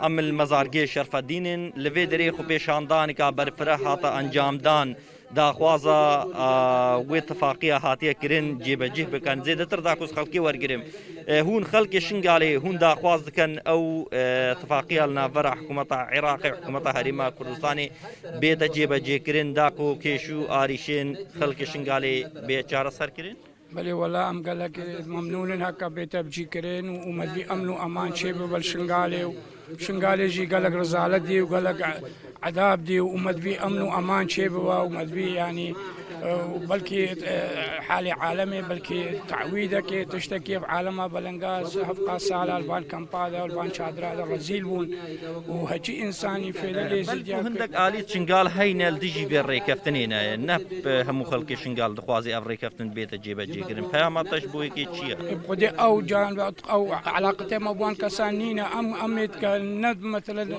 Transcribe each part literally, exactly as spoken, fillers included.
Em li Mezargehê Şerfedîn in. Li vê derê xwepêşandanika berfireh hate encamdan. Daxwaza, a, wê tifaqiya hatiye kirin cêbecih bikin. Zêdetir da ku ez xelkê wergirim. E, hûn xelkê Şingalê hûn daxwaz dikin ew, e, tifaqiya li navbera hikûmeta Iraqê û hikûmeta Herêma Kurdistanê bête cêbecêkirin, da ku kêş û arîşên xelkê Şingalê bê çareserkirin? Belê wela em gelek memnûn in heke bête bicîkirin û, û me divî emn û eman çêbibe li Şingalê û Şingalê jî gelek rezalet dî û gelek edab dî û me divî emn û eman çêbibe û me divî yanî, e, û belkî, e, halê alemê belkî te'wîdekê, tiştekî ev alema belengaz hevqa sala li van kampa de, li van çadira de rezîl bûn û heçî însanî fêde lê Belkû zîdiya kir. Hindek alî Şingal heyne li dijî vê rêkeftinê ne. Ne, e, hemû xelkê Şingal dixwaze ev rêkeftin bête cêbecêkirin. Peyama te ji bo yekê çi ye? Bi Xwedê ew can ve ew elaqetê me bi wan kesan nîne. Em, em ê dike ne, meselen,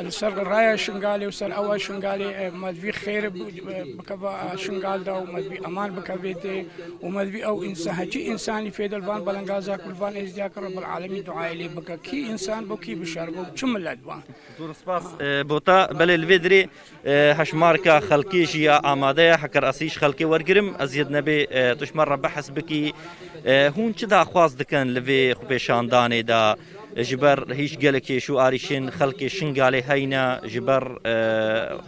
li ser raya Şingalê û ser ewa Şingalê, e, me divî xêr bi-, bikeve Şingal de û me divî eman bikevê tê û me divî ew însan, heçî însanî fêde li van belengaza ku li van êzdiya ke Rebbil Alemîn duayê lê bike. Kî însan bo, kî bişer bo, çi milet ban. Zor spas, e, bo te. Belê li vê dirê, e, heşmarka xelkê jî ya amade ye. Heker ez hîş xelkê wergirim, ez yê nebê, e, tu ji me re behs bikî. E, hûn çi daxwaz dikin li vê xwepêşandanê de? Ji ber hîş gelek kêş û arîşên xelkê Şingalê heyne, ji ber, e,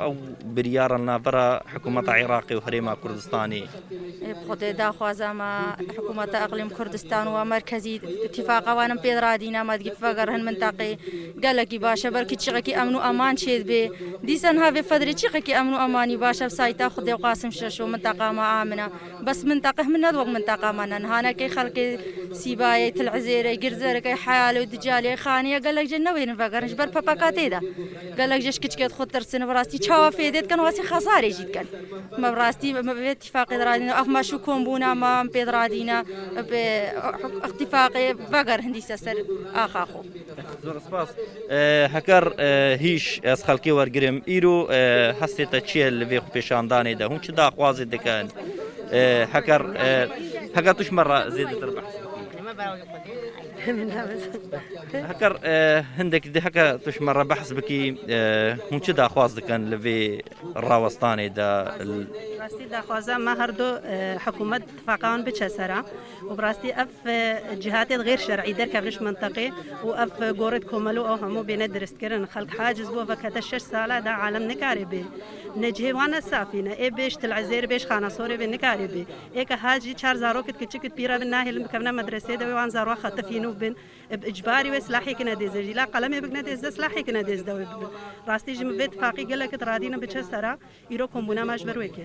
ew biryara li navbera hikûmeta Iraqê û Herêma Kurdistanê. Ê, bi Xwedê daxwaza me hikûmeta Eqlîm Kurdistan û merkezî tifaqa wan em pê radîne, me digî vegerin mintaqê gelekî baş e, belkî çiqekî emn û eman çêdibe. Dîsa niha vê fedrê çiqekî emn û emanî baş e, bi sayta Xwedê û Qasim Şeşo mintaqa me amin e. Bes mintaqe min ne wek mintaqa me ne. Niha nekê xelkê Sîbayê, Til Izêrê, Girzerikê, Heyalê û Dicalê, Xaniyê gelek cê newêrin vegerin ji ber P P K tê de. Gelek ji kiçikê xwe tirsin, bi rastî çawa fêdê dikin, wasî xesarê jî dikin. Me bi rastî, me vê tifaqê de radîne, ev meşû kombûna me, em pê de radîne, bi îtifaqê veger hindî se ser axa xwe. Zor spas. E, heker, e, hîş ez xelkê wergirim. Îro, e, hestê te çi ye li vê xwepêşandanê de? Hûn çi daxwazê dikin? E, heker, e, heker tu ji me re zêdetir behs bikî. Heker, e, hindek di heker tu ji me re behs bikî, e, hûn çi daxwaz dikin li vê rawestanê de? Rastî daxwaza me her du, e, hikûmet tifaqa wan biçe sera. Û bi rastî ev, e, cihatê xêr şer'î derkevin ji mintiqê û ev, e, gorê komelo ew hemû bêne diristkirin. Xelk haciz bû, vekete şeş sala da alem nikarê bê. Ne cihê wan ne safî ne. Ê bêj Til Izêr, bêj Xanasorê bê nikarê bê. Ê ke hacî çar zarokit kiçikit pîre bin nahêlin bikevine medresê de wê wan zarwa xetifîn û bin. Bi icbarî wê silahê kine dêze jî. La qelemê bikine dêze, silahê kine dêze de wê bibin. Rastî jî min vê tifaqî gelekit radîne biçe sera. Îro kombûna me ji ber wê ke.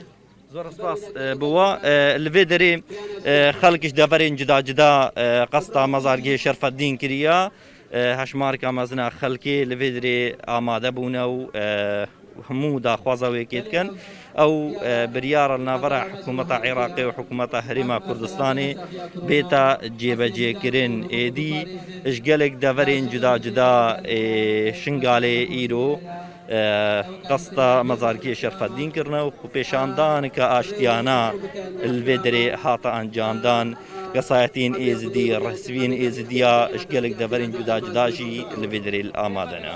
Zor spas, e, bi wa, e, li vê derê, e, xelk ji deverên cuda cuda, e, qesta mezargehê Şerfeddîn kiriya. E, heşmarka mezin a xelkê li vê derê amade bûne û, e, hemû daxwaza wê kê dikin. Ew, e, biryara li navbera hikûmeta Iraqê û hikûmeta Herêma Kurdistanê bête cêbecêkirin. Êdî ji gelek deverên cuda cuda ê Şingalê îro, e, qesta mezargehê Şerfeddîn kirine û xwepêşandanika aştiyana li vê derê hate encamdan. Kesayetiyên Êzidî, rihsibiyên Êzidiya ji gelek deverên cuda cuda jî li vê derê li amade ne.